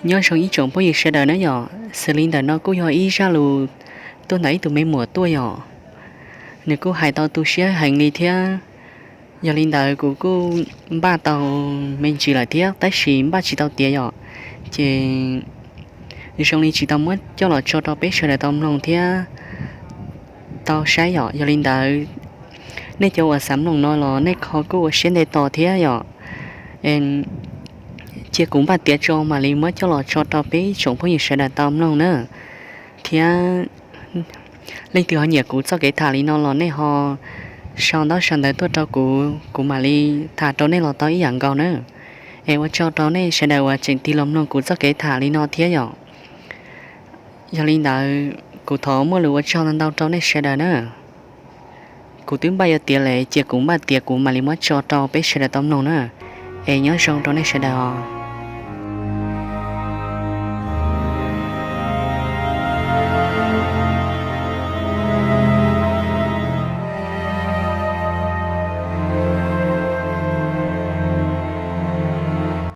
Nyob zoo ib tsoom phooj ywg sawv daws na yom, xws li ntawm no kuj yog ib zaj lus tuaj ntawm ib tug me muam tuaj yom. Nws kuj hais tau tu siab heev li thiab. Yog li ntawd kuv kuj npaj tau me ntsis lawm thiab tab sis npaj tsis tau tiav yom. Ces zoo li tsis tau muab coj los tso rau peb sawv daws tau mloog thiab tau saib yom. Yog li ntawd nej cov uas xav mloog no los nej ho kuj ua siab ntev tos thiab yom. Cia kuv npaj tiav tso mam li muab coj los tso rau peb tsoom phooj ywg sawv daws tau mloog na. Thiab leej twg ho nyiam kuv txoj kev tham li no los nej ho sau ntaub sau ntawv tuaj rau kuv, kuv mam li tham rau nej los tau ib yam nkaus na. Es ua tsaug rau nej sawv daws uas tseem tig los mloog kuv txoj kev tham li no thiab yom. Yog li ntawd kuv thov muaj lus ua tsaug ntau ntau rau nej sawv daws na. Kuv twb npaj yuav tiav lawm, cia kuv npaj tiav kuv mam li muab tso rau peb sawv daws tau mloog na. Es nyob zoo rau nej sawv daws.